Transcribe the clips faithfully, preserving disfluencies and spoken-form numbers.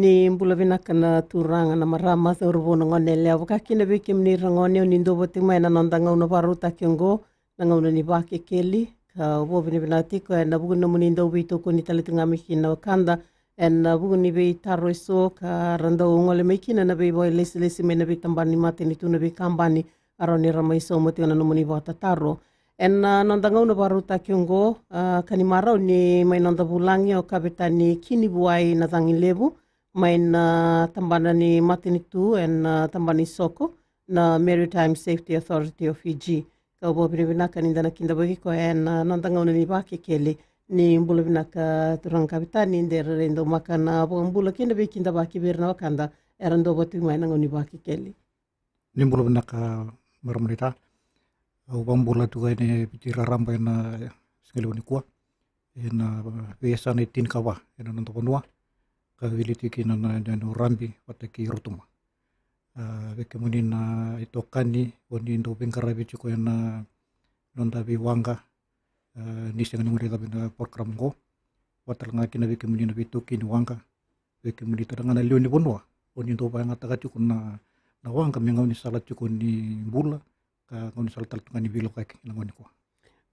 Ni bula vinaka na turaga, na marama, cauravou, na gone yalewa, vaka kina vei kemuni ra gone, o ni dau vati mai na noda gauna vakarautaki oqo, na gauna ni Vakekeli. Ka vakavinavinaka tiko ena vuku ni nomuni dau veitokoni tale tu ga mai kina wekada ena vuku ni veitaro eso ka ra dau gole mai kina na veivakalesilesi mai na veitabana ni matanitu, na veikabani, a rawa ni ra mai sauma tiko na nomuni vakatataro. Ena noda gauna vakarautaki oqo, a, ka ni marau ni mai noda vulagi o Kavetani Kinivuai Nacagilevu, mai na tabana ni matanitu ena tabana ni soko, na Maritime Safety Authority of Fiji. Ka vakavinavinaka ni da na kidavaki koya ena noda gauna ni Vakekeli. Ni bula vinaka turaga Kavetani, de ra dau maka na vakabula kei na veikidavaki vei ira na wekada era dau vati mai na gauna ni Vakekeli. Ni bula vinaka, marama naita. Au vakabula tu ga ena Viti raraba ena siga levu nikua, ena veiyasana e tinikava ena noda vanua, ka wili tiko kina na, na, na Rabi vata kei Rotuma. A, vei kemuni na itokani o ni dau veiqaravi tiko ena noda veiwaqa, a, ni sega ni guilecavi na program oqo. Vata tale ga kina vei kemuni na veitaukei ni waqa, vei kemuni tale ga na lewe ni vanua o ni dau vakayagataka tiko na, na waqa me gaunisala tiko ni bula, ka gaunisala tale tu ga ni veilakoyaki ena gauna nikua.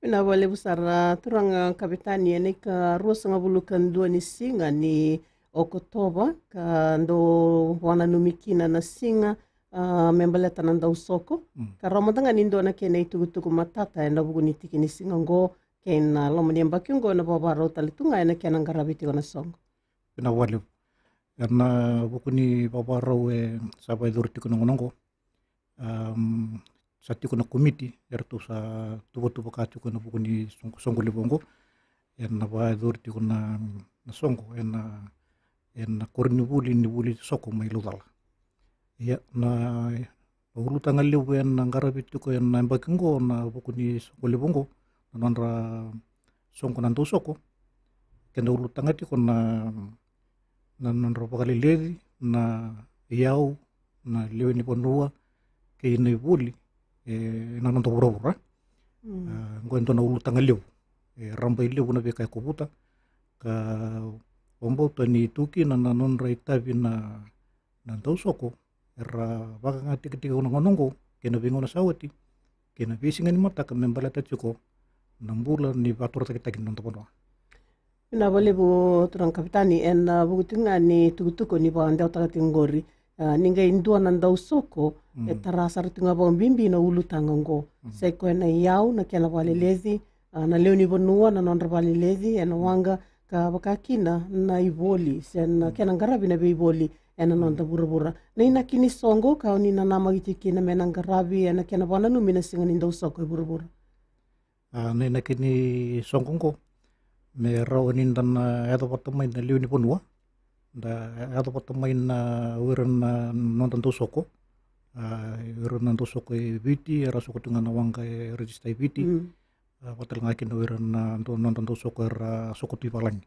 Vinaka vakalevu sara turaga Kavetani, ena ikaruasagavulu ka dua ni siga ni Okotova ka dau vakananumi kina na siga, a, me baleta na dausoko. Mm. Ka rawa mada ga ni dua na kena itukutuku matata ena vuku ni tiki ni siga oqo kei na loma ni yabaki oqo, na vavarau tale tu ga ena kena qaravi tiko na soqo. Vinaka vakalevu. Ena vuku ni vavarau e sa vakayacori tiko na gauna oqo, am, sa tiko na komiti eratou sa tuvatuvaka tiko ena vuku ni soqo, soqo levu oqo. Ena vakayacori tiko na, na soqo ena, ena koronivuli ni vuli soko mai Laucala. Ia, na, na ulutaga levu ena qaravi tiko ena yabaki oqo ena vuku ni soqo levu oqo, na nodra soqo na dausoko, kena ulutaga tiko na, na nodra vakaleleci na iyau, na lewe ni vanua kei na ivoli, e, ena noda vuravura. Mm. A, oqo e dua na ulutaga levu, e, rabai levu na veika e kovuta, ka vakabauta ni tu kina na nodra itavi na, na dausoko era vakayagataki tiko na gauna oqo kei na veigauna sa oti kei na veisiga ni mataka me baleta tiko na bula ni vakatorocaketaki ni noda vanua. Vinaka vakalevu turaga Kavetani, ena vuku tiko ga ni tukutuku ni vakadewataka tiko oqori, a, ni qai dua na dausoko, mm, e tara sara tiko ga vakabibi na ulutaga oqo. Mm. Sai koya na iyau, na kena vakaleleci, a, na lewe ni vanua na nodra vakaleleci ena waqa, ka vaka kina na ivoli se na, mm, kena qaravi na veivoli ena, mm, noda vuravura. Na inaki ni soqo ka o ni nanamaki tiko kina me na qaravi ena kena vakananumi na siga ni dausoko e vuravura. A, na inaki ni soqo oqo me rawa ni da na yaco vata mai na lewe ni vanua, da yaco vata mai na o ira na noda dausoko, a, o ira na dausoko e Viti era soko tu ga na waqa e rejista e Viti. Mm. A, vata tale ga kina o ira na dau, noda dausoko era soko tu i valagi.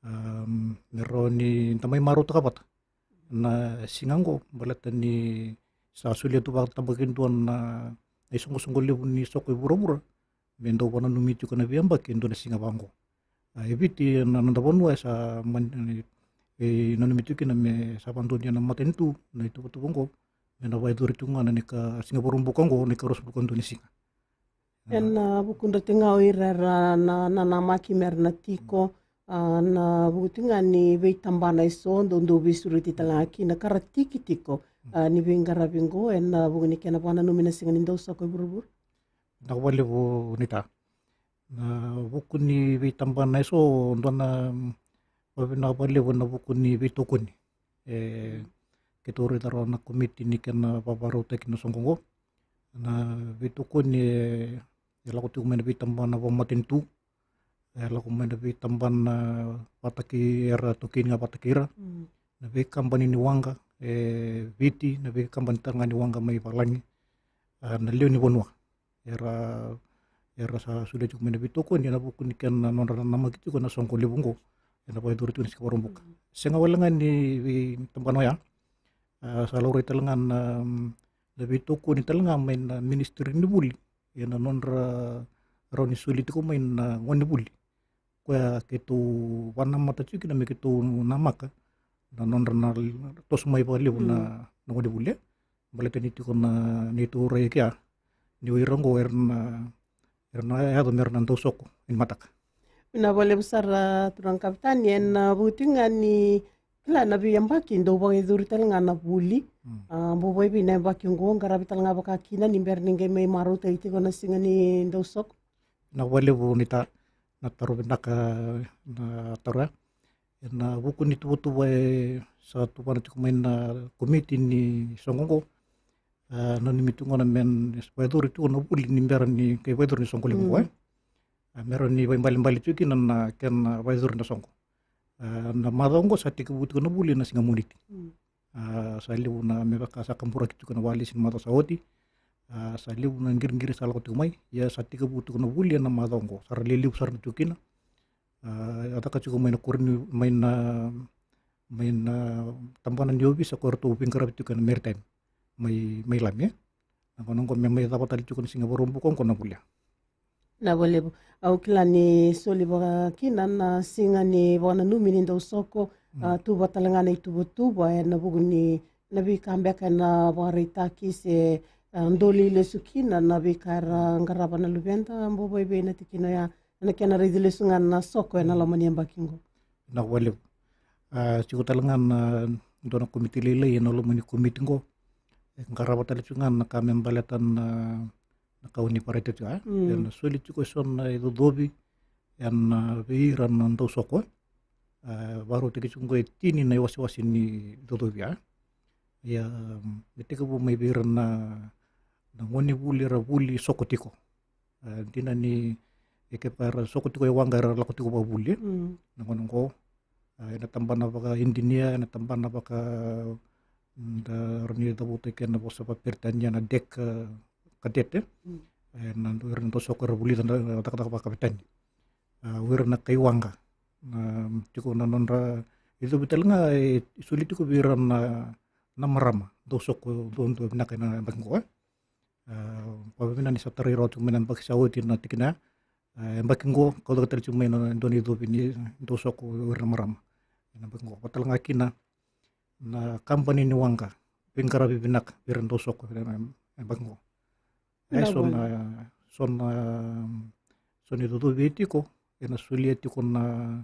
Am, me rawa ni da mai marautaka vata na siga oqo, baleta ni sa solia tu vakatabakidua na, na isoqosoqo levu ni soko e vuravura me dau vakananumi tiko na veiyabaki e dua na siga vaqo. A, e Viti na noda vanua e sa mani, e nanumi tiko kina me sa vakadonuya na matanitu na ituvatuva oqo me na vakayacori tiko ga na ika Siga Vakaraubuka oqo, na ikaruasagavulu ka dua ni siga. Ena, a, vukudra tiko ga o ira era na, na, nanamaki me ra na tiko, a, na vuku tiko ga ni veitabana eso dou, dou veisureti tale ga kina ka ra tiki tiko, a, ni veiqaravi oqo ena vuku ni kena vakananumi na siga ni dausoko e vuravura. Vinaka vakalevu naita. Na vuku ni veitabana eso, dua na, mm, vakavinaka vakalevu ena vuku ni veitokoni. E, keitou raica rawa na komiti ni kena vakavakarautaki na soqo oqo. Na veitokoni e, e lako tiko mai na veitabana vakamatanitu, e lako mai na veitabana vata kei ira, taukei ni ga vata kei ira, mm, na veikabani ni waqa e Viti, na veikabani tale ga ni waqa mai valagi, a, na lewe ni vanua. Era, era sa solia tiko mai na veitokoni ena vuku ni kena nodra nanamaki tiko na soqo levu oqo ena vakayacori tiko ena Siga Vakaraubuka. Mm. Sega wale ga ni veitabana oya, a, sa laurai tale ga na, na veitokoni tale ga mai na ministry ni vuli ena nodra rawa ni soli tiko mai na gonevuli. Koya keitou vakanamata tiko kina me keitou namaka na nodra na toso mai vakalevu na, na gonevuli. Baleta ni tiko na neitou rai kea ni o ira oqo era na, era na yaco mera na dausoko ni mataka. Vinaka vakalevu sara turaga kapitani, ena vuku tiko ga ni kila na veiyabaki dau vakayacori tale ga na vuli. Bau vakaevei na yabaki oqo, qaravi tale ga vaka kina ni bera ni qai mai marautaki tiko na siga ni dausoko? Vinaka vakalevu Nita, na taro vinaka na taro ya. Ena vuku ni tuvatuva e sa tuvana tiko mai na komiti ni soqo oqo, a, nanumi tiko gona me vakayacori tiko na vuli ni bera ni qai vakayacori na soqo levu oqo, e. A, mera ni vakaibalebale tiko kina na kena vakayacori na soqo. A, na macawa oqo sa tekivu tiko na vuli na siga Moniti. A, sa levu na me vaka sa kaburaki tiko na walesi ni macawa sa oti. A, sa levu na qiriqiri sa lako tiko mai. Ia sa tekivu tiko na vuli ena macawa oqo. Sa ra lelevu sara tiko kina. A, a caka tiko mai na koro ni, mai na, mai na tabana ni ovisa ko ratou veiqaravi tiko ena maritime mai, mai Lami, e. Na gauna oqo me mai cava tale tiko na siga Vakaraubuka oqo na vuli ya. Vinaka vakalevu. Au kila ni soli vaka kina na siga ni vakananumi ni dausoko, a, tu vata tale ga na ituvatuva ena vuku ni na veika beka ena vakaraitaki se, a, doli lesu kina na veika era qarava na luveda, bau vakaevei na tikina oya, ena kena raici lesu ga na soko ena loma ni yabaki oqo? Vinaka vakalevu. A, tiko tale ga na dua na komiti lailai ena loma ni komiti oqo. E qarava tale tiko ga na ka me baleta na, na ka o ni vakaraitaka tiko, a? Ena soli tiko eso na icocovi ena vei ira na dausoko, e. A, vakarautaki tiko oqo e tini na iwasewase ni icocovi, a? Ia, me tekivu mai vei ira na, na gonevuli era vuli soko tiko. A, dina ni e kevaka era soko tiko e waqa era lako tiko vakavuli, e. Na gauna oqo, a, ena tabana vakainjinia, ena tabana vaka, da rawa ni cavuta kei na vosa vakaperitania na deck, a, cadet, e. Ena dua ira na dausoko era vulica na cakacaka vakapitani. A, o ira na kai waqa, na tiko na nodra icocovi tale ga e soli tiko vei ira na, na marama dausoko duadua vinaka ena yabaki oqo, e. A, vakavinavinaka ni sa tarai rawa tiko mai na yabaki sa oti na tikina ya. A, yabaki oqo kauta tale tiko mai na dua na icocovi ni dausoko o ira na marama ena yabaki oqo. Vata tale ga kina na kabani ni waqa veiqaravi vinaka vei ira na dausoko ena yabaki oqo. E, so na, so na, so na icocovi e tiko, ena solia tiko na,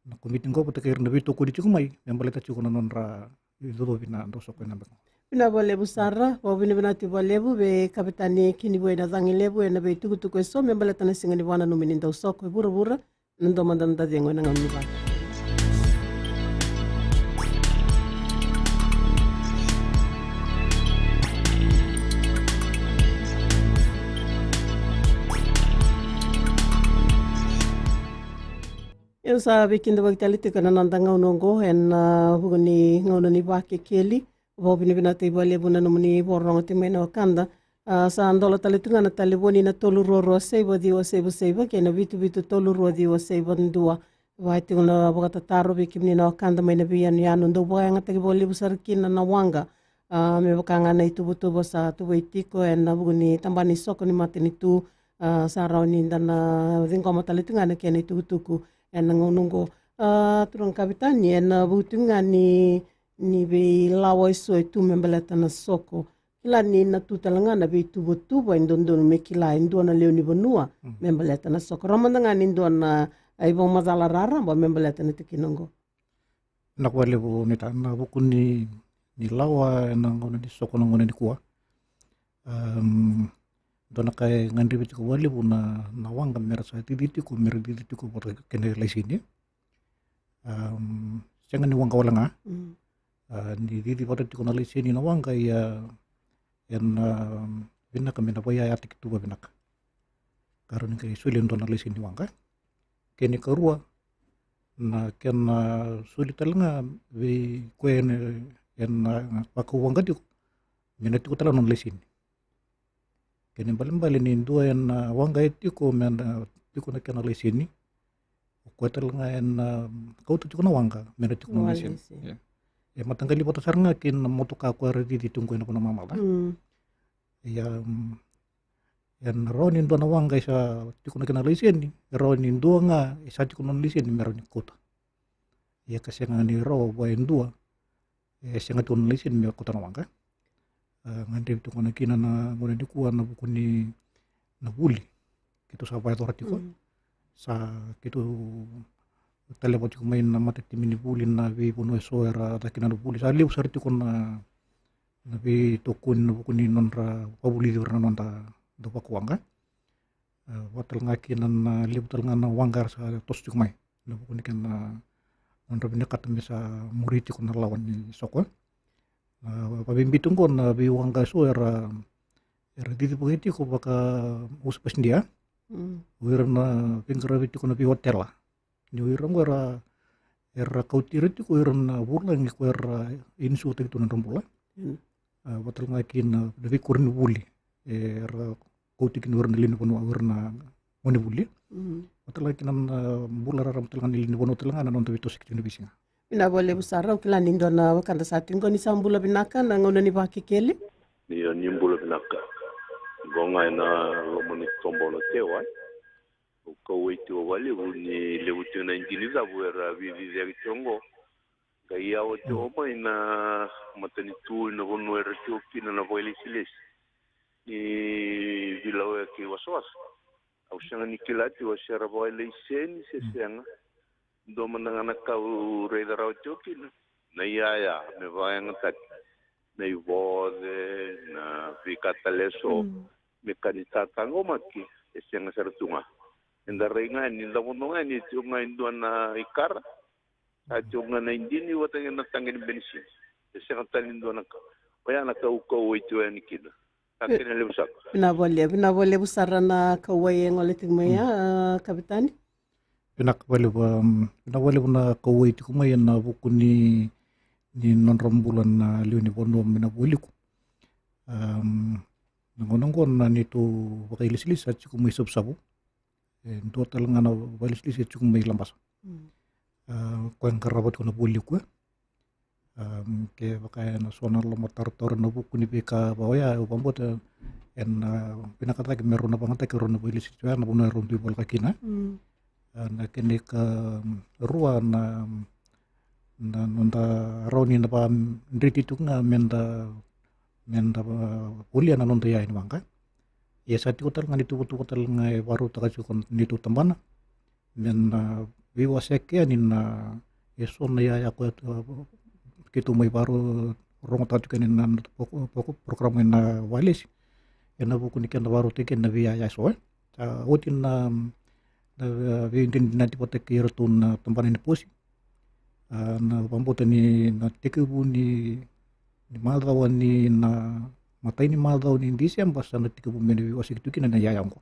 na komiti oqo vata kei ira na veitokoni tiko mai me baleta tiko na nodra icocovi na dausoko ena yabaki oqo. Vinaka vakalevu sara, vakavinavinaka tiko vakalevu vei kapitani Kinivua Nacagalevu ena veitukutuku eso me baleta na siga ni vakananumi ni dausoko e vuravura. Na dua mada na dacegu ena gauna ni vaka. Io, sa veikidavaki tale tiko ena noda gauna oqo ena, a, vuku ni gauna ni Vakekeli. Vakavinavinakataki vakalevu na nomuni vakarorogo tiko mai na wekada. A, sa dola tale tu ga na talevoni na tolu rua rua saiva ciwa saiva saiva kei na vitu vitu tolu rua ciwa saiva dua. Va tiko na vakatataro vei kemuni na wekada mai na veiyanuyanu, dau vakayagataki vakalevu sara kina na waqa. A, me vaka ga na ituvatuva sa tuvai tiko ena vuku ni tabana ni soko ni matanitu. A, sa rawa ni da na ciqoma tale tu ga na kena itukutuku ena gauna oqo. A, turaga kapitani, ena vuku tu ga ni, ni veilawa eso e tu me baleta na soko. Kila ni na tu tale ga na veituvatuva e dodonu me kila e dua na lewe ni vanua me baleta na soko. Rawa mada ga ni dua na, a, ivakamacala raraba me baleta na tikina oqo. Vinaka vakalevu Nita, na vuku ni, ni lawa ena gauna ni soko na gauna nikua. Am, dua na ka e gadrevi tiko vakalevu na, na waqa mera sa cici tiko, mera cici tiko vata kei na laiseni. Am, sega ni waqa wale ga. A, ni cici vata tiko na laiseni na waqa, ia, ena, am, vinaka me na vakaiyayataki tu vakavinaka. Ka rawa ni qai soli e dua na laiseni ni waqa. Kena ikarua, na kena soli tale ga vei koya ena, ena vakau waqa tiko, me na tiko tale na nona laiseni. Kena ibalebale ni dua ena waqa e tiko me na tiko na kena laiseni, o koya tale ga ena kauta tiko na waqa me na tiko na nona laiseni. Ia. E mataqali vata sara ga kei na motoka koya era cici tiko qo ena vanua mamaca. Ia, mm, ena rawa ni dua na waqa e sa tiko na kena laiseni, e rawa ni dua ga e sa tiko na nona laiseni me rawa ni kauta. Ia ka sega ni rawa vua e dua E sega tiko na laiseni me kauta na waqa. A, gadrevi tiko na kina na gauna nikua na vuku ni na vuli keitou sa vakayacora tiko. Mm. Sa keitou taleva tiko mai na matatimi ni vuli na veivanua eso era caka kina na vuli. Sa levu sara tiko na na veitokoni na vuku ni nodra vavulici ira na noda dau vakawaqa. E, vaka tale ga kina na levu tale ga na waqa era sa toso tiko mai na vuku ni kena nodra vinakata me sa muri tiko na lawa ni soko. E, vabibi tu oqo na veiwaqa eso era era cicivaki tiko vaka usa pasidia. Mm. O ira na veiqaravi tiko na veiotela. Ni o ira oqo era era kauti ira tiko ira na vulagi ko era inisuataki tu na nodra bula. Mm. A, vaka tale ga kina na veikoro ni vuli era kauti kina o ira na lewe ni vanua o ira na gone vuli. Mm. Vaka tale ga kina na bula raraba tale ga na lewe ni vanua tale ga na noda veitosoyaki tiko na veisiga. Vinaka vakalevu sara, au kila ni dua na wekada sa tiko qo. Ni sa bula vinaka, na gauna ni Vakekeli. Io, ni bula vinaka. Qo ga ena loma ni tobo na tewa. Au kauwai tiko vakalevu ni levu tiko na idini cavu era veiciciyaki tiko oqo. Qai yawa tiko mai na matanitu ena vanua era tiko kina na vakailesilesi ni veilawaki wasawasa. Au sega ni kila tiko se ra vakailaiseni se sega. Dua mada ga na ka au raica rawa tiko kina na iyaya me vakayagataki na ivoce, na veika tale eso me ka ni tataqomaki, e sega sara tu ga. Eda rai ga ni da vodo ga ni tiko ga e dua na ikara, sa tiko ga na idini vata kei na taqe ni benisini. E sega tale ni dua na ka. Oya na ka au kauwai tiko yani kina. Sa kena levu sara. Vinaka vakalevu, vinaka vakalevu sara na kauwai e gole tiko mai ya, a, Kavetani. Vinaka vakalevu, am, vinaka vakalevu na kauwai tiko mai ena vuku ni, ni nodra bula na lewe ni vanua mai na vualiku. Am, na gauna oqo na neitou vakailesilesi sa tiko mai Savusavu. E dua tale ga na vakailesilesi e tiko mai Labasa. Mm. A, koya e qarava tiko na vualiku, e. Am, kevaka ena so na lomatarotaro ena vuku ni veika va oya, au vakabauta ena, a, vinakataki me rau na vakayagataki rau na vakailesilesi oya na vanua e rau dui voleka kina. Mm. A, na kena ikarua na, na noda rawa ni na vakadreti tiko ga meda, meda, a, volia na noda iyaya ni waqa. Ia sa tiko tale ga na ituvatuva tale ga e vakarautaka tiko na neitou tabana me na veiwaseki yani na eso na iyaya koya, a, keitou mai vakarogotaka tiko yani na, na poko-, poko-, program ena Walesi ena vuku ni kena vakarautaki yani na veiiyaya eso, e. Sa oti na, na veidinadinati vata kei iratou na tabana ni posi. A, na vakabauta ni na tekivu ni, ni macawa ni na matai ni macawa ni Diseba sa na tekivu me na veiwaseki tu kina na iyaya oqo.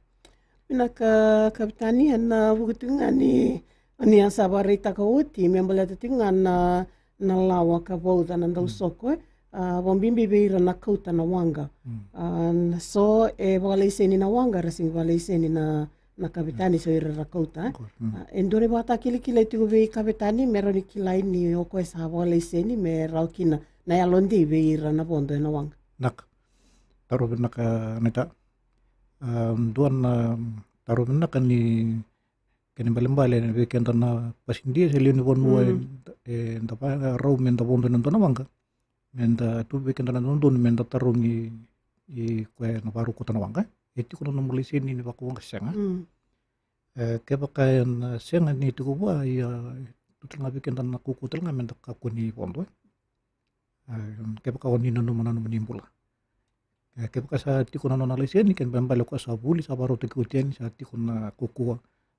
Vinaka Kavetani, ena vuku tiko ga ni, ni a sa vakaraitaka oti me baleta tiko ga na, na lawa ka vauca na dausoko, e. A, vakabibi vei ira na kauta na waqa. Mm. A, na so e vakalaiseni na waqa, era sega ni vakalaiseni na, na Kavetani, so ira ra kauta, e. Of course, mm. A, e dua na ivakatakilakila e tiko vei Kavetani me rawa ni kilai ni o koya sa vakalaiseni me rawa kina na yalodei vei ira na vodo ena waqa. Naka. Taro vinaka, Anita. A, dua na taro vinaka ni kena ibalebale vei keda na pasidia se lewe ni vanua, mm, e, eda vakarau meda vodo ena dua na waqa. Meda tu vei keda na dodonu meda tarogi i koya na vakarau kauta na waqa. E tiko na nomu laiseni ni vakawaqa se sega? Mm. E, kevaka ena sega ni tiko vua, ia, e tu tale ga vei keda na kaukauwa tale ga meda kakua ni vodo, e. E, kevaka o ni nanuma na nomuni bula. E, kevaka sa tiko na nona laiseni, kena ibalebale o koya sa vuli, sa vakarautaki oti yani, sa tiko na kaukauwa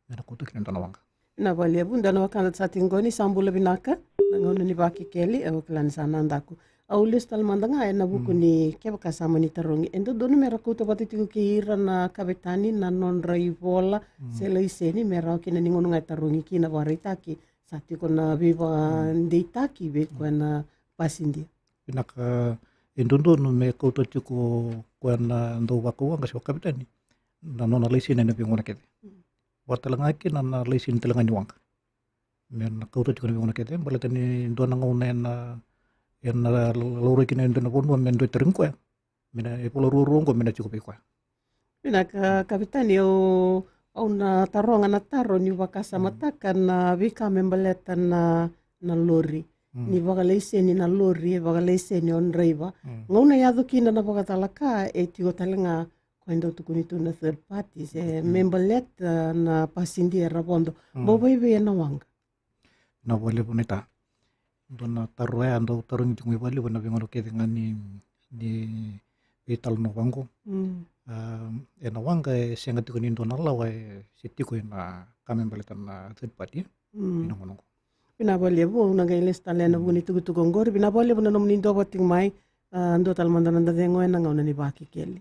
me na kauta kina e dua na waqa. Vinaka vakalevu, dua na wekada sa tiko qo. Ni sa bula vinaka, na gauna ni Vakekeli, e, au kila ni sa na daku. Au lesu tale mada ga ena vuku, mm, ni kevaka sa mani tarogi, e dodonu me ra kauta vata tiko kei ira na Kavetani na nodra ivola, mm, se laiseni me rawa kina ni gauna ga e tarogi kina, vakaraitaki sa tiko na veivakadeitaki vei koya na pasidia. Vinaka, e dodonu me kauta tiko o koya na dauvakawaqa se o Kavetani na nona laiseni ena veigauna kece. Mm. Vaka tale ga kina na laiseni tale ga ni waqa me na kauta tiko ena veigauna kece, baleta ni dua na gauna ena, ena laurai kina e dua na vanua me dua e tarogi koya, me na, e vola ruarua oqo me na tiko vei koya. Vinaka Kavetani, au, au na taroga na taro niu vakasamataka na veika me baleta na, na lori. ni vakalaiseni na lori, e vakalaiseni o draiva. Gauna e yaco kina na vakacalaka, e tiko tale ga ko e dau tukuni tu na third party, se me baleta na pasidia era vodo. Bau vakaevei ena waqa? Na vakalevu na ita. Dua na taro ya dau tarogi tiko mai vakalevu ena veigauna kece ga ni, ni veitalanoa vaqo. Ena waqa e sega tiko ni dua na lawa e se tiko ena ka me baleta na third party ena gauna oqo. Vinaka vakalevu, au na qai lesu tale ena vuku ni tukutuku oqori. Vinaka vakalevu na nomuni duavata tiko mai. A, dua tale mada na noda cegu ena gauna ni Vakekeli.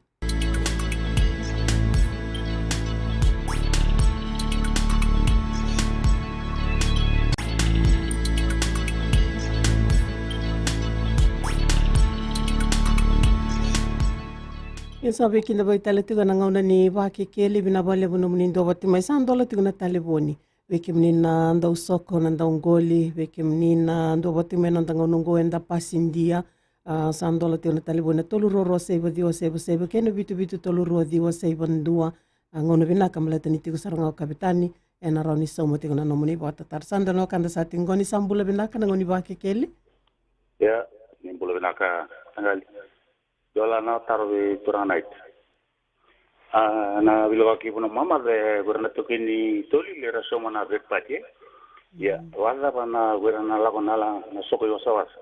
Ia sa veikidavaki tale tiko ena gauna ni Vakekeli, vinaka vakalevu nomuni duavata tiko mai. Sa dola tiko na talevoni vei kemuni na dau soko, na dau qoli, vei kemuni na duavata tiko mai ena noda gauna oqo, eda pasidia. A, sa dola tiko na talevoni na tolu rua rua saiva ciwa saiva saiva kei na vitu vitu tolu rua ciwa saiva dua. A, gauna vinaka baleta ni tiko sara ga o Kapitani ena rawa ni sauma tiko na nomuni vakatataro. Sa dua na wekada sa tiko qo. Ni sa bula vinaka na gauna ni Vakekeli. Ia, ni bula vinaka, taqali. Dua la na taro vei turaga na ita. A, na veilakoyaki vua na mama, e, vei ira na taukei ni toli, era sauma na third party, e. Ia, vakacava na, vei ira na lako na la, na soko i wasawasa.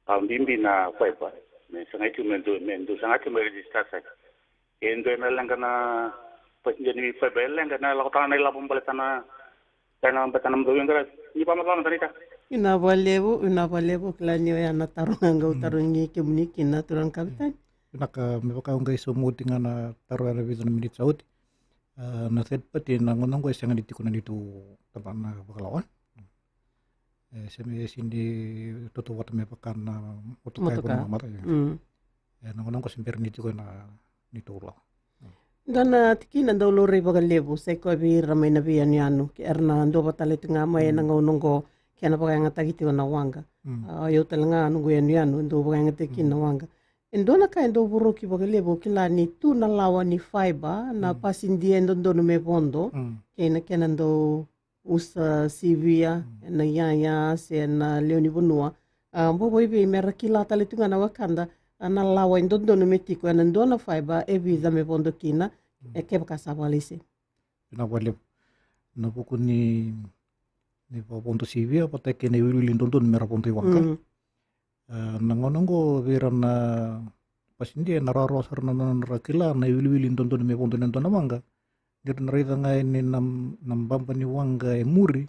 Ka bibi na fiber. Me sagai tu, me dua, me dua sagai tu me register saka. E dua na leqa na pasidia ni fiber, e leqa na lako tale na ilavo baleta na, tale na baleta na mudou qaravi. Ni vakamacala mada na ita. Vinaka vakalevu, vinaka vakalevu, kila ni oya na taro ga qo au tarogi kemuni kina, turaga Kapitani. Vinaka, me vaka au qai sauma oti ga na taro ena vica na miniti sa oti. A, na third party ena gauna oqo e sega ni tiko na neitou tabana vakalawa. E, se me, e sega ni tautauvata me vaka na motoka e vou na mata, ia. Ena gauna oqo se bera ni tiko ena neitou lawa. Dua na tikina dau laurai vakalevu, sai koya vei ira mai na veiyanuyanu, ke era na duavata tale tiko ga mai ena gauna oqo, kena vakayagataki tiko na waqa. A, o yau tale ga noqu yanuyanu, e dau vakayagataki kina na waqa. E dua na ka e dau voroki vakalevu, au kila ni tu na lawa ni fiber, na pasidia e dodonu me vodo, kei na kena dau usa sivia ena iyaya se na lewe ni vanua. A, bau vakaevei me ra kila tale tu ga na wekada, a, na lawa e dodonu me tiko ena dua na fiber e vica me vodo kina, e kevaka sa vakalaiseni. Vinaka vakalevu. Na vuku ni, ni vakavodo sivia vata kei na iwiliwili dodonu me ra vodo i waqa. A, na gauna oqo vei ira na pasidia ena rawarawa sara na nodra kila na iwiliwili dodonu me vodo ena dua na waqa. Ni ra na raica ga yani na, na baba ni waqa e muri,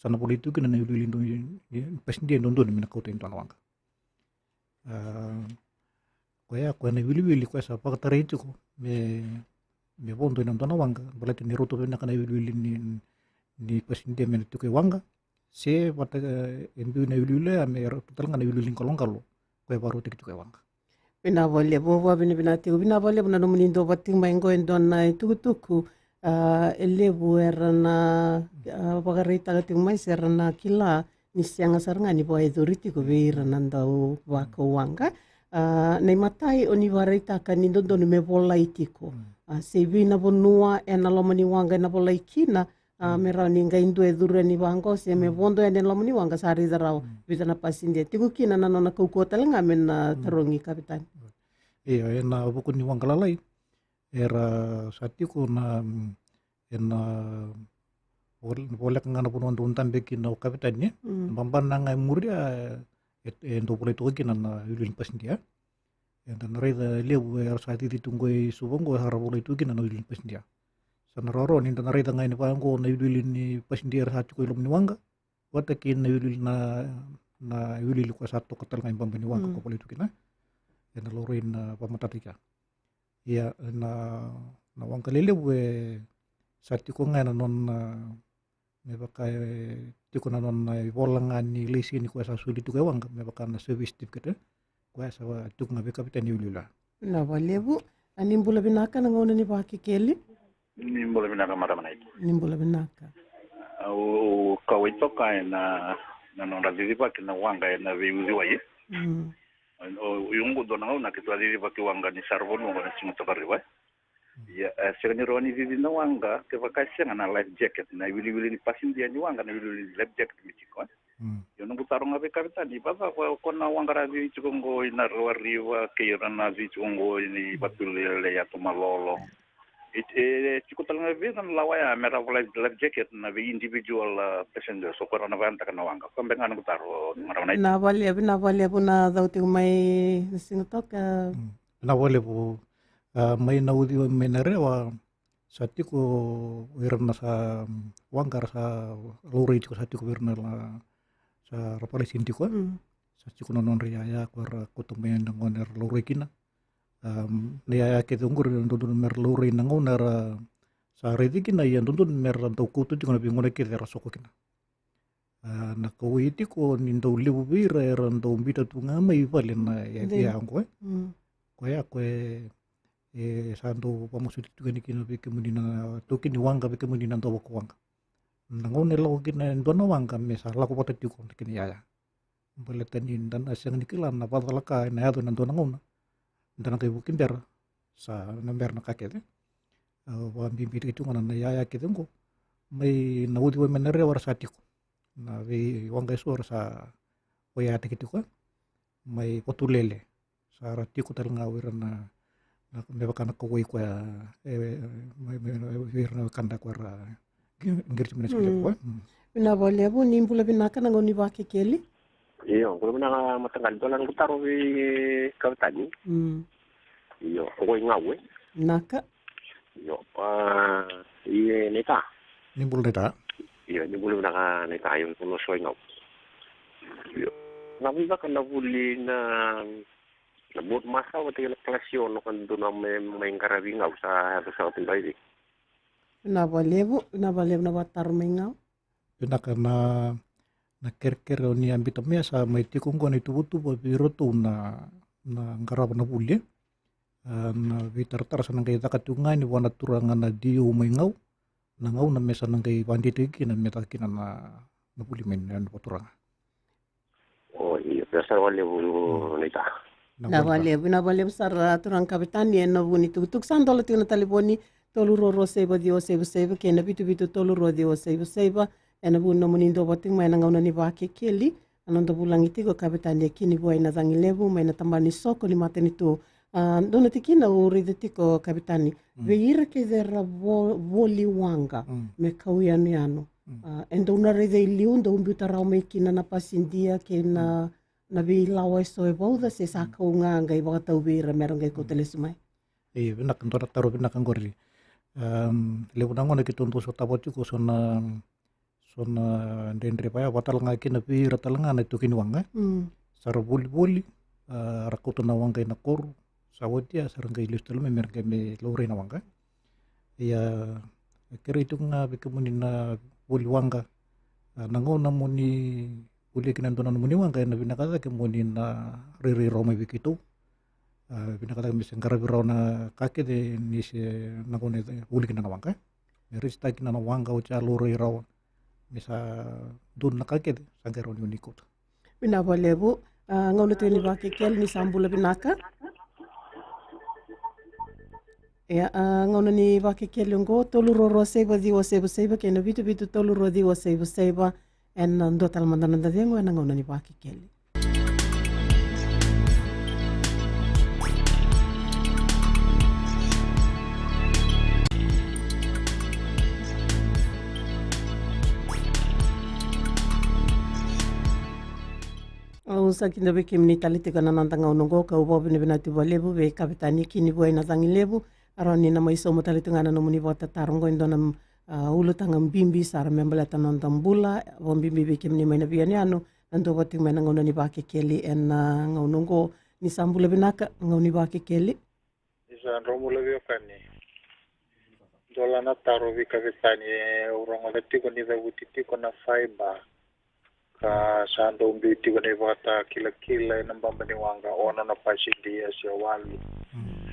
sa na volai tu kina na iwiliwili do-, i, i, pasidia e dodonu me na kauta e dua na waqa. A, koya, koya na iwiliwili koya sa vakatarai tiko me, me vodo ena dua na waqa, baleta ni rauta vinaka na iwiliwili ni, ni pasidia me na tiko e waqa. Se vata, e, e biu na iwiliwili oya me rauta tale ga na iwiliwili ni qaloqalo koya e vakarautaki tiko e waqa. Vinaka vakalevu, vakavinavinaka tiko, vinaka vakalevu na nomuni duavata tiko mai qo. E dua na itukutuku, a, e levu era na, a, vakaraitaka tiko mai se ra na kila ni sega sara ga ni vakayacori tiko vei ira na dau vakau waqa. A, na imatai o ni vakaraitaka ni dodonu me volai tiko. A, se i vei na vanua ena loma ni waqa ena volai kina, a, me rawa ni qai dua e curu yani vaqo, se me vodo yani e loma ni waqa sa raica rawa vica na pasidia. Tiko kina na nona kaukauwa tale ga me na tarogi Kapitani. Io, ena vuku ni waqa lalai era sa tiko na, ena vol-, voleka ga na vanua dau dabe kina o Kapitani, e. Babana ga e muri, a, e, e dau volai toka kina na iwiliwili ni pasidia. Eda na raica e levu era sa cici tu qo i Suva qo, sa ra volai tu kina na iwiliwili ni pasidia. Sa na rawarawa ni da na raica ga yani vaqo na iwiliwili ni pasidia era sa tiko i loma ni waqa, vata kei na iwiliwili na, na iwiliwili koya sa toka tale ga i baba ni waqa ko volai tu kina. Ena laurai na vakamatata i kea. Ia, na, na waqa lelevu e sa tiko ga ena nona, me vaka e tiko na nona ivola ga ni laiseni koya sa soli tiko e waqa, me vaka na service certificate, e. Koya sa tiko ga vei Kapitani iwiliwili. Vinaka vakalevu. A, ni bula vinaka na gauna ni Vakekeli. Ni bula vinaka marama na ita. Ni bula vinaka. Au kauwai toka ena, na nodra cicivaki na waqa ena veiuciwai. O, o, io, qo dua na gauna keitou a cicivaki waqa ni saravanua qo na Siga Tokaruiwa. Ia, e sega ni rawa ni cici na waqa kevaka e sega na life jacket, na iwiliwili ni pasidia ni waqa, na iwiliwili ni life jacket me tiko, e. Io, Noqu taro ga vei kavetani, vacava ko na waqa ra cici tiko oqo i Narewariva kei ira na cici tiko oqo i Vatulele, Yatu Malolo. E, e tiko tale ga vei ira na lawa ya me ra life, life jacket na vei individual, ah, passengers, o koya ra na vakayagataka na waqa. Koya beka ga noqu taro, marama na. Vinaka vakalevu, vinaka vakalevu na cau tiko mai na Siga Toka. Mm. Vinaka vakalevu, ah, mai na uciwai mai Narewa, sa tiko ira na sa, mm, waqa ra sa laurai tiko, sa tiko ira na la, sa ra vakalaisini tiko, e? Mm. Sa tiko na nodra iyaya ko ra kauta mai na gauna era laurai kina. Am, na iyaya kece oqori e dodonu me ra laurai na gauna era sa raici kina, ia dodonu me ra dau kauta tiko na veigauna kece era soko kina. Ah, na kauwai tiko ni dau levu vei ira era dau biuta tu ga mai vale na ya, ya oqo, e. Mm. Koya, koya e, e sa dau vakamasuti tiko yani kina vei kemuni na taukei ni waqa, vei kemuni na dau vakawaqa. Na gauna e lako kina e dua na waqa me sa lako vata tiko na kena iyaya. Baleta ni da na sega ni kila na vakacalaka ena yaco ena dua na gauna. Da na qai vuki bera, sa na bera na ka kece. Ah, vakabibitaki tiko ga na iyaya kece oqo. Mai na uciwai mai Narewa ra sa tiko. Na veiwaqa eso ra sa oyataki tiko, e. Mai Vatulele. Sa ra tiko tale ga o ira na, na, me vaka na kauwai koya, e, me, me, me, vei ira na wekada koya ra qiri tiko mai na Siga Toka, e. Mm. Vinaka vakalevu, ni bula vinaka na gauna ni Vakekeli. Io, bula vinaka mataqali, dua na noqu taro vei kavetani. Mm. Io, o koya i Gau, e. Vinaka. Io, ah, ia naita. Ni bula naita. Io, ni bula vinaka naita, io, ko na soi Gau. Io. Na vei vaka na vuli na, na boat master vata kei na kalasi ono ka dodonu me mai qaravi Gau sa yaco sara tu mai vei. Vinaka vakalevu, vinaka vakalevu na vakataro mai Gau. Vinaka na, na kerekere o ni a biuta mai ya sa mai tiko oqo na ituvatuva vei iratou na, na qarava na vuli, e. Ah, na veitaratara sa na qai caka tiko ga yani vua na turaga na D O mai Gau. Na gauna me sa na qai vakadeitaki kina me caka kina na, na vuli mai na, na vakaturaga. O, io, vinaka sara vakalevu, mm, naita. Vinaka vakalevu, vinaka vakalevu sara turaga kavetani ena vuku ni tukutuku. Sa dola tiko na talevoni, tolu rua rua saiva ciwa saiva saiva kei na vitu vitu tolu rua ciwa saiva saiva. Ena vuku ni nomuni dua vata tiko mai ena gauna ni Vakekeli. A noda vulagi tiko kavetani e Kinivuai Nacagilevu mai na tabana ni soko ni matanitu. Ah, dua na tikina au raica tiko kavetani. Mm. Vei ira kece era vo-, voli waqa, mm, me kau yanuyanu. Mm. Ah, e dau na raica i liu, dau biuta rawa mai kina na pasidia kei na, mm, na veilawa eso e vauca, se sa, mm, kau ga qai vakatau vei ira me ra qai kauta, mm, lesu mai. E, vinaka, dua na taro vinaka oqori. Am, levu na gauna keitou dau sotava tiko so na, so na dredre vaya, vaka tale ga kina vei ira tale ga na itaukei ni waqa. Mm. Sa ra volivoli, ah, ra kauta na waqa ina koro, sa oti ya sa ra qai lesu tale mai me ra qai me laurai na waqa. Ia, e kerei tiko ga vei kemuni na voli waqa, ah, na gauna mo ni volia kina e dua na nomuni waqa, ena vinaka cake mo ni na rairai rawa mai vei keitou. Ah, vinaka cake me se qaravi rawa na ka kece ni se na gauna e voli kina na waqa, e. Me register kina na waqa oti a laurai rawa. Me sa donu na ka kece sa qai rawa ni o ni kauta. Vinaka vakalevu. Ah, gauna tiko ni Vakekeli, ni sa bula vinaka. Ia, ah, gauna ni Vakekeli oqo, tolu rua rua saiva ciwa saiva saiva kei na vitu vitu tolu rua ciwa saiva saiva. Ena dua tale mada na noda cegu ena gauna ni Vakekeli. Au sa kidavaki kemuni tale tiko ena noda gauna oqo, kau vakavinavinaka vakalevu vei kavetani Kinivuai Nacagilevu. A rawa ni na mai sauma tale tu ga na nomuni vakatataro oqo e dua na, ah, ulutaga bibi sara me baleta na noda bula, vakabibi vei kemuni mai na veiyanuyanu, na dua vata tiko mai na gauna ni Vakekeli ena, ah, gauna oqo. Ni sa bula vinaka, gauna ni Vakekeli. Ni sa dro bula veiwekani. Dua la na taro vei kavetani, e, au rogoca tiko ni cavuti tiko na fiber. Ka sa dau biu tiko na ivakatakilakila ena baba ni waqa, ono na pasidia se walu. Mm.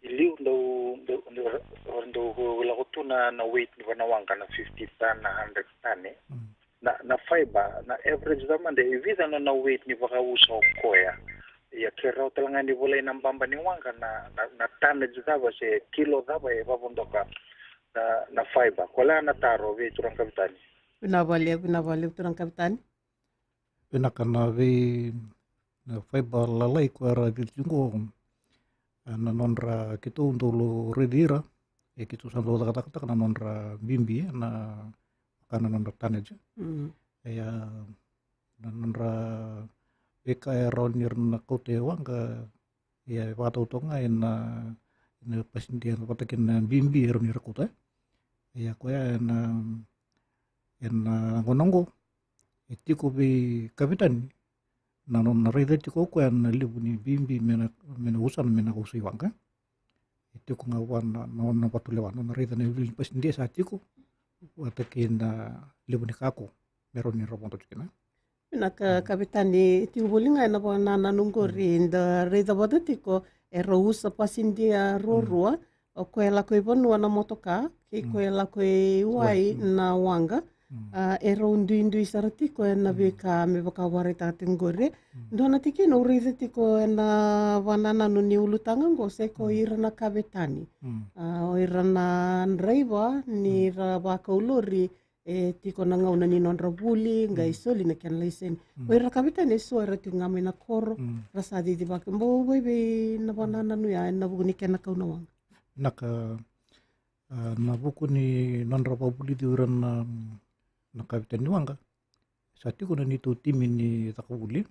I liu dau, dau, dau, dau lako tu na, na weight ni vana waqa na fifty ton, na hundred ton, e. Mm. Na, na fiber, na average cava mada, e vica na, na weight ni vakausa o koya. Ia ke rawa tale ga ni volai na baba ni waqa na, na, na tonnage cava se kilo cava e vavodoka na, na fiber. Koya na taro vei turaga kavetani. Vinaka vakalevu, vinaka vakalevu turaga kavetani. Vinaka. Na vei, na fiber lalai ko era cici qo, e, na nodra keitou dau raici ira, e keitou sa dau cakacakataka na nodra bibi, e, na, ka na nodra tonnage. Mm. Ia, na nodra veika e rawa ni ra na kauta e waqa, ia, e vakatau toka ga ena, ena pasede vata kei na bibi e rawa ni ra kauta. Ia, koya ena, ena gauna qo, e tiko vei kavetani na nona raica tiko o koya na levu ni bibi me na, me na usa, me na usa i waqa. E tiko ga vua na, na, na vatulewa, na nona raica na levu ni pasede sa tiko vata kei na levu ni kakua me rawa ni ra vodo tiko kina. Vinaka, mm, kavetani, e tiko voli ga ena vakanananu qori, mm, da raica vata tiko e rau usa pasede ruarua, mm, o koya e lako i vanua na motoka kei, mm, koya e lako i wai, wai, mm, na waqa. Mm. A, e rau duidui sara tiko ena, mm, veika me vakavakaraitaka tiko qori. Mm. Dua na tikina au raica tiko ena vakanananu ni ulutaga qo se ko, mm, ira na kavetani. Mm. A, o ira na draiva ni, mm, ra vakau lori, e tiko na gauna ni nodra vuli, qai, mm, soli na kena laiseni. Mm. O ira na kavetani eso era tiko ga mai na koro, mm, ra sa cicivaki. Bau vei, vei na vakanananu ya ena vuku ni kena kau na waqa. Vinaka, a, na vuku ni nodra vakavulici o ira na, na kavetani ni waqa. Sa tiko na neitou timi ni cakavuli.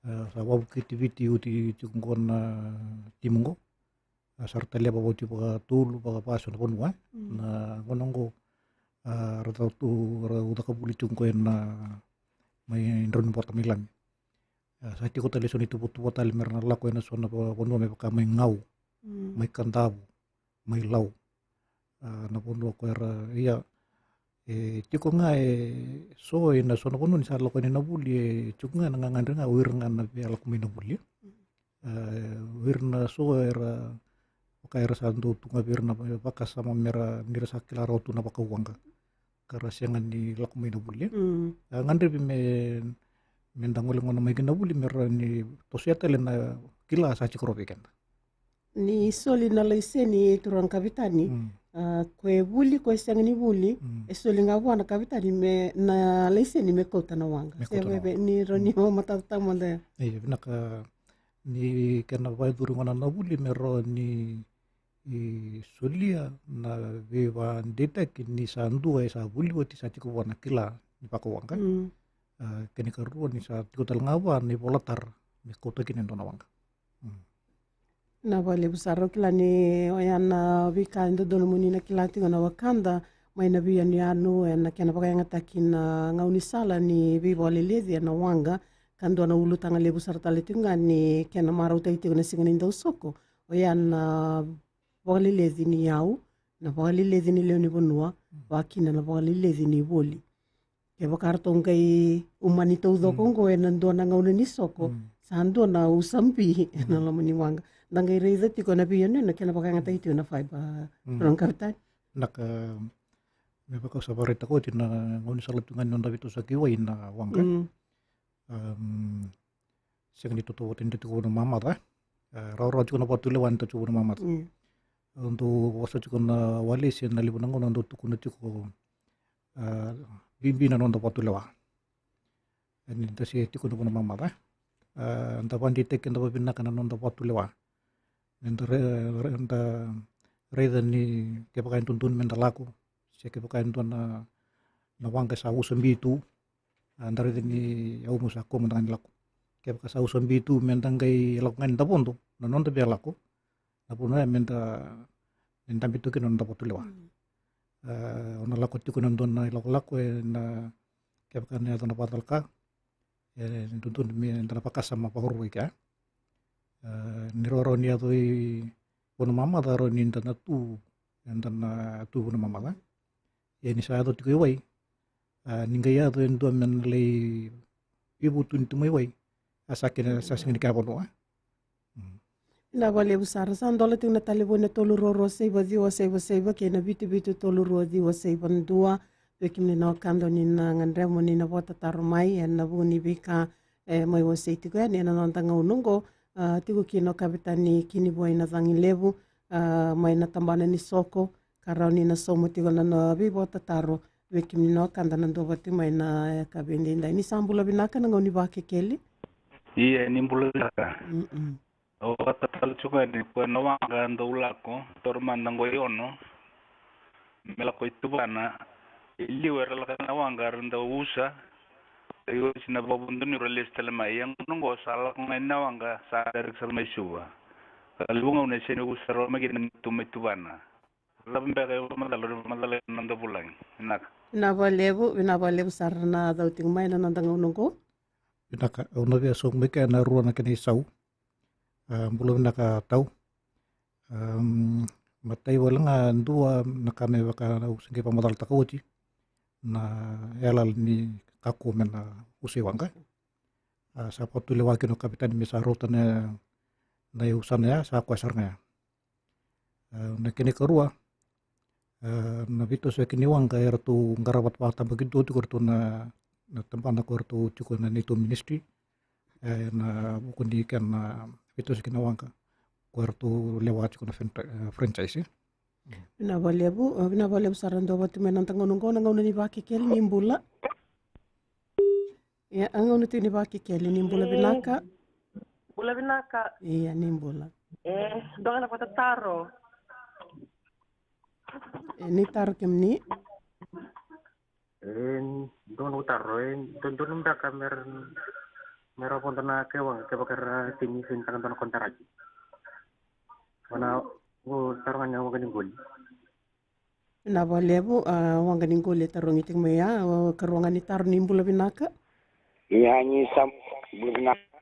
A, sa vakavuketi Viti oti tiko qo na timi qo. A, sa ra taleva oti vakatolu, vakava eso na vanua, e. Mm. Na gauna qo, a, ra caka tu, ra cakavuli tiko qo ena mai Draunivota mai Lami. A, sa tiko tale eso na ituvatuva tale me ra na lako ena so na va-, vanua me vaka mai Gau, mm, mai Kadavu, mai Lau. A, na vanua ko era, ia, e tiko ga eso, ena so na vanua ni sa lako yani na vuli, e tiko ga na gagadre ga o ira ga na via lako mai na vuli. E, o ira na so era, vaka era sa dau tu ga vei ira na vakasama me ra, ni ra sa kila rawa tu na vakau waqa, ka ra sega ni lako mai na vuli. Mm. E gadrevi me, me da gole gona mai ki na vuli me rawa ni tosoya tale na kila sa tiko rawa vei keda. Ni soli na laiseni, turaga kavetani, mm, a, ko e vuli, ko e sega ni vuli, mm, e soli ga vua na kavetani me, na laiseni me kauta na waqa. Me kauta na waqa. Se veve ni rawa ni, mm, o matata mada ya. Io, vinaka. Ni kena vakayacori gona na vuli me rawa ni, e, solia na veivakadeitaki ni sa dua e sa vuli oti sa tiko vua na kila ni vakawaqa. Mm. A, kena ikarua ni sa tiko tale ga vua na ivolatara me kauta kina e dua na waqa. Mm. Na vakalevu sara, au kila ni oya na veika e dodonu mo ni na kila tiko na wekada mai na veiyanuyanu ena kena vakayagataki na gaunisala ni veivakaleleci ena waqa. Ka dua na ulutaga levu sara tale tiko ga ni kena marautaki tiko na siga ni dausoko, oya na vakaleleci ni yau, na vakaleleci ni lewe ni vanua, mm, vakakina na vakaleleci ni voli. Kevaka ratou qai umani taucoko, mm, qo ena dua na gauna ni soko, mm, sa dua na usabi ena, mm, loma ni waqa. Da qai raica tiko ena veiyanuyanu na kena vakayagataki tiko na fiber, mm, turaga kavetani. Na ka, me vaka au sa vakaraitaka oti, na gaunisala tu ga ni noda veitosoyaki wai na waqa. Mm. Am, sega ni tautauvata ni da tiko vanua mamaca. E, rawarawa tiko na vakatulewa ni da tiko vanua mamaca. Mm. Au dau vosa tiko na walesi ena levu na gauna, au dau tukuna tiko, a, bibi na noda vakatulewa. E, ni da se tiko na vanua mamaca, a, da vakadeitaki keda vakavinaka na noda vakatulewa. Me da ra-, ra-, da raica ni kevaka e dodonu me da lako, se kevaka e dua na, na waqa sa usabi tu, a, da raica ni au mo sa kua mada ga ni lako. Kevaka sa usabi tu me da qai lako ga ni da vodo, na noda via lako, na vanua ya me da, me dabe tu kina na noda vakatulewa. Mm. A, o na lako tiko ena dua na ilakolako, ena, kevaka na yaco na vakacalaka, e dodonu me da na vakasama vakarua i kea. E, ni rawarawa ni yaco i vanua mamaca, rawa ni da na tu, eda na tu vanua mamaca. Ia ni sa yaco tiko i wai, a, ni qai yaco e dua me na lai veivutuni tu mai wai, a sa kena, sa sega ni kena vanua. Mm. Na vakalevu sara, sa dola tiko na talevoni na tolu rua rua saiva ciwa saiva saiva kei na vitu vitu tolu rua ciwa saiva dua. Vei kemuni na wekada ni na gadreva mo ni na vakatataro mai ena vuku ni veika e mai wasei tiko yani ena noda gauna oqo. A, tiko kina o Kavetani Kinivoi Nacagilevu, a, mai na tabana ni soko, ka rawa ni na sauma tiko na, na veivakatataro vei kemuni na wekada na dau vati mai na yakavi edaidai. Ni sa bula vinaka na gauna ni Vakekeli. Ia, ni bula vinaka. Mm-mm. Au vakatatalo tiko yani, ko na waqa dau lako, taura mada qo i Ono me lako i Tuvana. I liu era lako na waqa, era dau usa. I oti na vakavuduniu ra lesu tale mai. Ia gauna qo sa lako ga i na waqa, sa direct sara mai Suva. Ka levu gauna e sega ni usa rawa mai kina me tu mai Tuvana. Cava beka e vakamacala, e vakamacala na noda vulagi? Vinaka. Vinaka vakalevu, vinaka vakalevu sara na cau tiko mai na noda gauna oqo. Vinaka, au na via sauma mai kea na rua na kena isau. A, bula vinaka Tau. Am, matai wale ga dua na ka me vaka au se qai vakamacalataka oti, na yalayala ni kakua me na usa i waqa. A, sa vakatulewa kina o kapitani me sa rauta na, na iusana ya, sa koya sara ga ya. A, na kena ikarua, a, na veitosoyaki ni waqa, eratou qarava vakatabakidua tiko eratou na, na tabana ko eratou tiko na neitou ministry, e, na vuku ni kena veitosoyaki na waqa ko eratou lewa tiko na fran-, e, franchise. Vinaka vakalevu, e, vinaka vakalevu sara dau vati mai na noda gauna oqo, na gauna ni Vakekeli. Ni bula. Ia, a gauna tiko ni Vakekeli, ni bula vinaka. Bula vinaka. Ia, ni bula. E, dua ga na vakatataro. E, ni taro kemuni. E, dua na vakatataro, e, dua, dua na beka me ra, me ra vodo na kai waqa kevaka era tini se ni taka dua na konitaraki. Vana, au taro ga ni waqa ni qoli. Vinaka vakalevu, a, waqa ni qoli e tarogi tiko mai ya, a, karua ga ni taro. Ni bula vinaka. Ia, ni sa bula vinaka.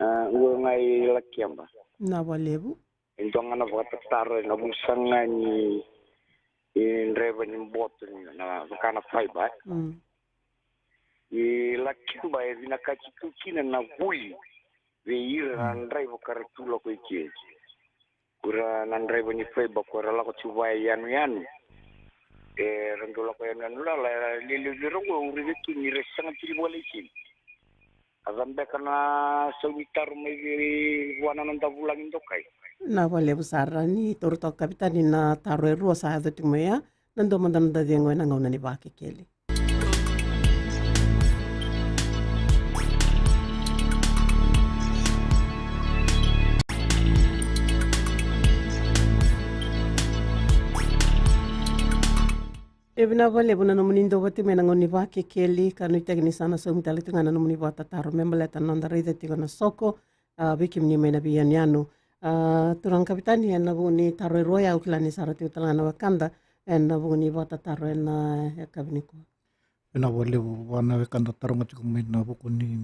A, qo ga i Lakeba. Vinaka vakalevu. E dua ga na vakatataro ena vuku sara ga ni, e, draiva ni boto ni na vaka na faiba, e. Mm. I Lakeba e vinakati tu kina na vuli vei ira na draiva ka ra tu lako i ke. Ko ira na draiva ni faiba ko era lako tiko vaya i yanuyanu. Era dau lako i yanuyanu lala, era lelevu vei ira oqo, au raica tu ni ra sega tiko ni vakalaiseni. A cava beka na sau ni taro mai vei, vua na noda vulagi dokai? Vinaka vakalevu sara. Ni taura toka kapitani na taro e rua sa yaco tiko mai ya, na dua mada na noda cegu ena gauna ni Vakekeli. E vinaka vakalevu na nomuni dau vati mai na gauna ni Vakekeli, ka nuitaki ni sa na saumi tale tiko ga na nomuni vakatataro me baleta na noda raica tiko na soko, a, vei kemuni mai na veiyanuyanu. A, turaga kapitani, ena vuku ni taro e rua ya au kila ni sa ra tiko tale ga na wekada ena vuku ni vakatataro ena yakavi nikua. Vinaka vakalevu, vua na wekada taroga tiko mai na vuku ni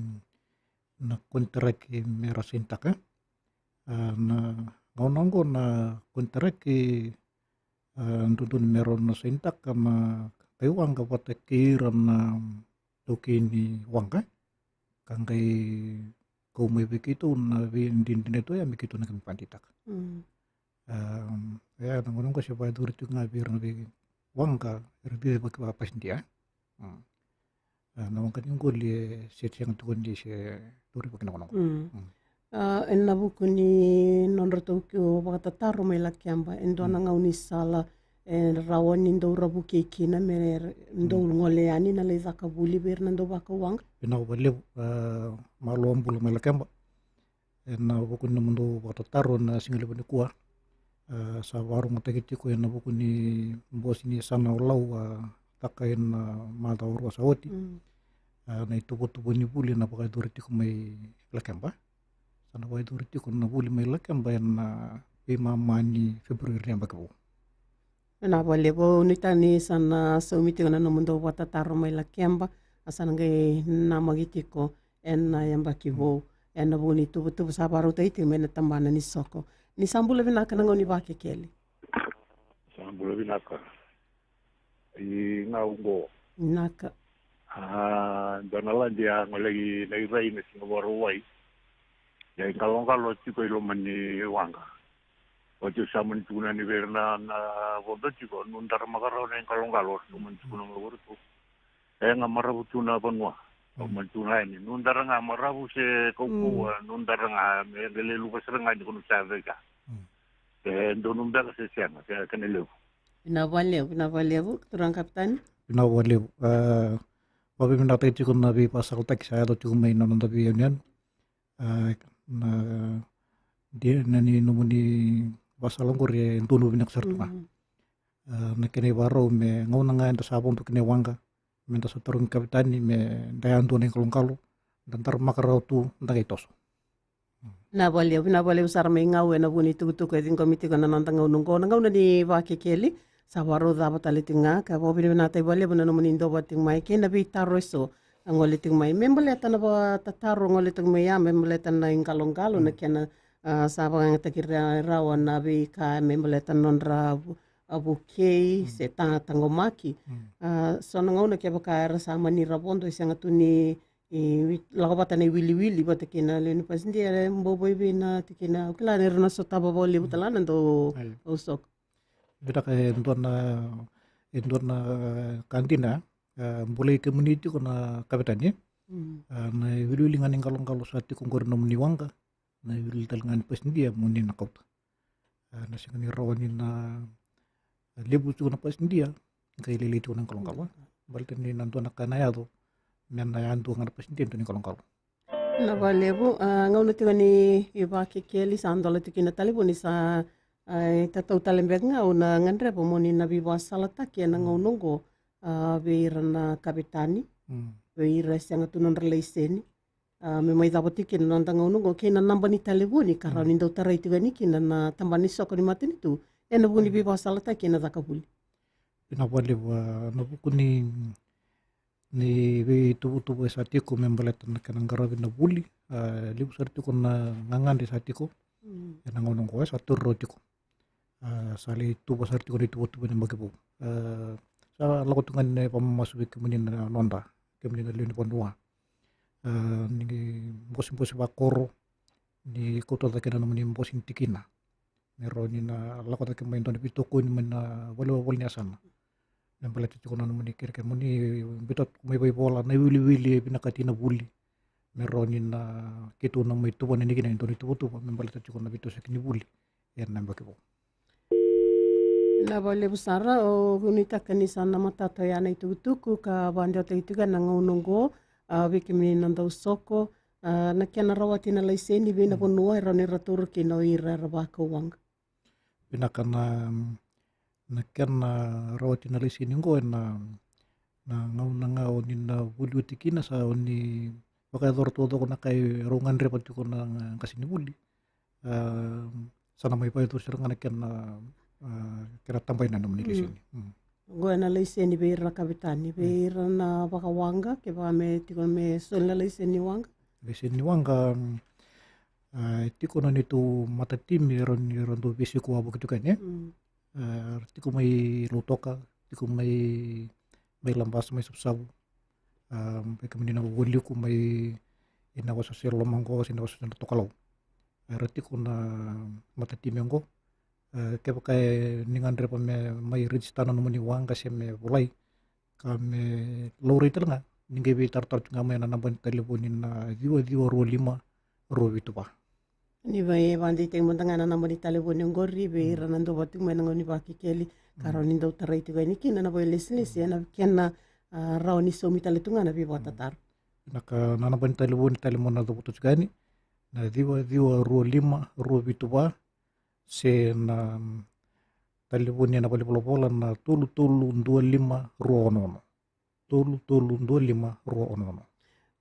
na konitaraki me ra sainitaka. A, na gauna oqo na konitaraki, a, dodonu me rau na sainitaka na kai waqa vata kei ira na taukei ni waqa, ka qai kau mai vei keitou na veidinadina tu ya me keitou na qai mai vakadeitaka. Mm. A, ia, na gauna oqo se vakayacori tiko ga vei ira na veiwaqa era cicivaki vakapasidia. Mm. A, na waqa ni qoli e se sega tiko ni se taurivaki na gauna oqo. Mm. Mm. A, ena vuku ni nodratou keu vakatataro mai Lakeba, e dua na gaunisala e rawa ni dou ra vukei kina me dou gole yani na lai caka vuli vei ira na dau vakau waqa? Vinaka vakalevu, a, malo bula mai Lakeba. Ena vuku ni nomudou vakatataro ena siga levu nikua, a, sa vakarogotaki tiko ena vuku ni bosi ni yasana o Lau, a, taka ena macawa rua sa oti. Mm. A, na ituvatuva ni vuli ena vakayacori tiko mai Lakeba. Sa na vakayacori tiko na vuli mai Lakeba ena veimama ni February ni yabaki vou. Vinaka vakalevu, au nuitaka ni sa na saumi tiko na nomudou vakatataro mai Lakeba, a sa na qai namaki tiko ena yabaki vou ena vuku ni tuvatuva sa vakarautaki tiko mai na tabana ni soko. Ni sa bula vinaka na gauna ni Vakekeli. Sa bula vinaka. I ga oqo. Vinaka. A, dua na ladi a golei na irai na siga Vakarauwai. Ia iqaloqalo tiko i loma ni waqa. Oti au sa mani tukuna yani vei ira na, na vodo tiko, nudara maka rawa na iqaloqalo, au mani tukuna mai vei iratou. E ga maravu tu na vanua. Au mani tukuna yani, nudara ga maravu se kaukauwa, nudara ga me qai lai luva sara ga ni ko nu sa yaco i ka. E donu beka se sega, se kena levu. Vinaka vakalevu, vinaka vakalevu, turaga kapitani. Vinaka vakalevu. Vakavinavinakataki tiko na veivakasalataki sa yaco tiko mai na noda veiyanuyanu. Na dina ni nomuni vakasala oqori e donu vinaka sara tu ga. Na kena ivakarau me gauna ga eda sa vodo kina e waqa, me da sa tarogi kavetani me da yadua na iqaloqalo, da daramaka rawa tu, da qai toso. Na vakalevu, na vakalevu sara mai Gau ena vuku ni tukutuku e ciqomi tiko na noda gauna oqo, na gauna ni Vakekeli. Sa vakarau cava tale tiko ga, ka vakavinavinakataki vakalevu na nomuni duavata tiko mai kei na veitaro eso a gole tiko mai me baleta na vakatataro a gole tiko mai ya me baleta na iqaloqalo, na kena sa vakayagataki rawa na veika me baleta na nodra vukei se taqomaki. So na gauna kevaka era sa mani ra vodo e sega tu ni lako vata na iwiliwili vata kei na lewe ni pasidia, e bau vakaivei na tikina? Au kila ni ra na sotava vakalevu tale ga na dau au soko. Vinaka, e dua na, e dua na ka dina, bulai kemuni tiko na kavetani. Na iwiliwili ga ni qaloqalo sa tiko oqori nomuni waqa, na iwiliwili tale ga ni pasidia moni na kauta. Na sega ni rawa ni na levu tiko na pasidia qai lailai tiko na iqaloqalo. Baleta ni na dua na ka na yaco me na yadua ga na pasidia e dua na iqaloqalo. Na vakalevu. A gauna tiko ni Vakekeli sa dola tiko na talevoni, sa itatau tale beka ga au na gadreva moni na veivakasalataki ena gauna oqo vei ira na kavetani, vei ira e sega tu nodra laiseni, me mai cava tiko kina na noda gauna oqo kei na naba ni talevoni ka rawa ni dau tarai tiko yani kina na tabana ni soko ni matanitu ena vuku ni veivakasalataki ena caka vuli. Vinaka vakalevu. Na vuku ni ni veituvatuva e sa tiko me baleta na kena qaravi na vuli. A levu sara tiko na gagadre sa tiko ena gauna oqo e sa tauri rawa tiko. A sa lai tuva sara tiko na ituvatuva ena yabaki vou. A sa lako tu ga ni vakamamasu vei kemuni na noda, kemuni na lewe ni vanua. A ni bosebosi vakoro, ni kauta cake na nomuni bosi ni tikina me rawa ni na lako cake mai dua na veitokoni mai na valenivolavola ni yasana. Me baleta tiko na nomuni kerekere moni biuta tiko mai vaivola na iwiliwili e vinakati na vuli, me rawa ni na keitou na mai tuvana ni kina e dua na ituvatuva me baleta tiko na veitosoyaki ni vuli ena yabaki vou. Na vakalevu sara. Au nuitaka ni sa na matata oya na itukutuku ka vakadewataki tiko ena gauna oqo vei kemuni na dau soko. A na kena rawati na laiseni vei na vanua e rawa ni ra taura kina o ira era vakau waqa. Vinaka. Na kena rawati na laiseni oqo ena gauna ga o ni na vuli oti kina sa o ni vakayacora taucoko na ka e rau gadreva tiko na qase ni vuli. A sa na mai vakayacori sara ga na kena, a kena tabai na nomuni laiseni. Oqo ena laiseni vei ira na kavetani, vei ira na vakawaqa, kevaka me tiko me soli na laiseni ni waqa. Laiseni ni waqa, a e tiko na neitou matatimi era ni ra dau veisiko wavoki tiko yani. A ra tiko mai Lautoka, tiko mai, mai Labasa, mai Savusavu. A vei kemuni na Vualiku mai na wasewase loma oqo se na wasewase na tokalau. Era tiko na matatimi oqo. A kevaka e ni gadreva me mai rejista na nomuni waqa se me volai ka me laurai tale ga, ni qai veitaratara tu ga mai na naba ni talevoni na ciwa ciwa rua lima rua vitu va. Ni vakadeitaki mada ga na naba ni talevoni oqori vei ira na dau vata tiko mai na gauna ni Vakekeli ka rawa ni dau tarai tiko yani kina na vakailesilesi ena kena rawa ni saumi tale tu ga na veivakatataro. Na ka na naba ni talevoni tale mo na cavuta tiko yani na ciwa ciwa rua lima rua vitu va, se na talevoni ena valenivolavola na tolu tolu dua lima rua ono ono. Tolu tolu dua lima rua ono ono.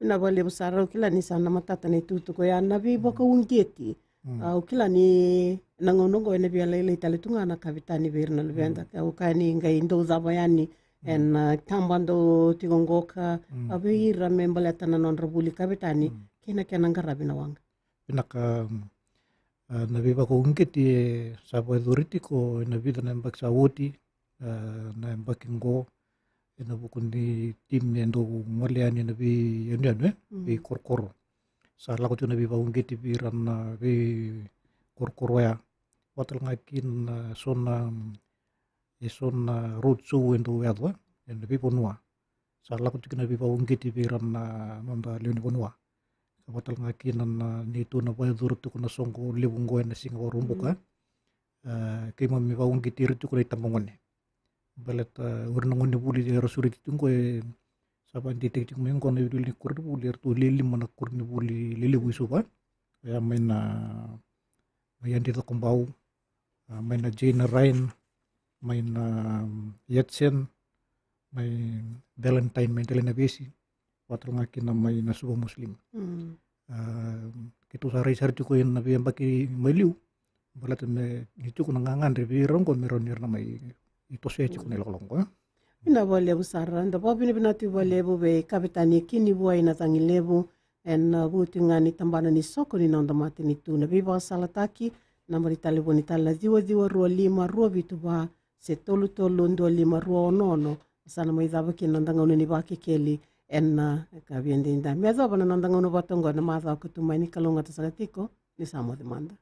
Na vakalevu sara. Au kila ni sa na matata na itukutuku oya na veivakauqeti. Au kila ni na gauna oqo ena via lailai tale tu ga na kavetani vei ira na luveda, au kaya ni qai dau cava yani ena taba dau tiko oqo ka a vei ira me baleta na nodra vuli kavetani kei na kena qaravi na waqa. Vinaka. A na veivakauqeti e sa vakayacori tiko ena vica na yabaki sa oti, a na yabaki oqo ena vuku ni timi e dau gole yani ena veiyanuyanu, e veikorokoro. Sa lako tiko na veivakauqeti vei ira na veikorokoro oya, vaka tale ga kina eso na, eso na road show e dau yaco ena veivanua. Sa lako tiko na veivakauqeti vei ira na noda lewe ni vanua. Sa vaka tale ga kina na neitou na vakayacora tiko na soqo levu oqo ena siga Vakaraubuka. A keimami vakauqeti ira tiko na itabagone. Baleta o ira na gone ni vuli era sureti tiko qo, e sa vakadeitaki tiko mai qo na iwiliwili ni koronivuli, eratou le lima na koronivuli lelevu i Suva. Oya mai na, mai Adi Cakobau, a, mai na Jane Ryan, mai na, um, Yatsen, mai Valentine, mai Delainavesi, vata tale ga kina mai na Suva Muslim. Mm. A, keitou sa rai sara tiko ena veiyabaki mai liu, baleta me ni tiko na gagadre vei ira qo me rawa ni ra na mai tosoya tiko na ilakolako qo. Vinaka vakalevu sara, da vakavinavinaka tiko vakalevu vei Kavetani Kinivuai Nacagilevu, ena vuku tiko ga ni tabana ni soko ni noda matanitu, na veivakasalataki, naba ni talevoni tale na ciwa ciwa rua lima rua vitu va se tolu tolu dua lima rua ono ono. Sa na mai cava kina na noda gauna ni Vakekeli ena ka via daidai. Me yacova na noda gauna vata oqo ena macawa ka tu mai, ni kalougata saka tiko, ni sa moce mada.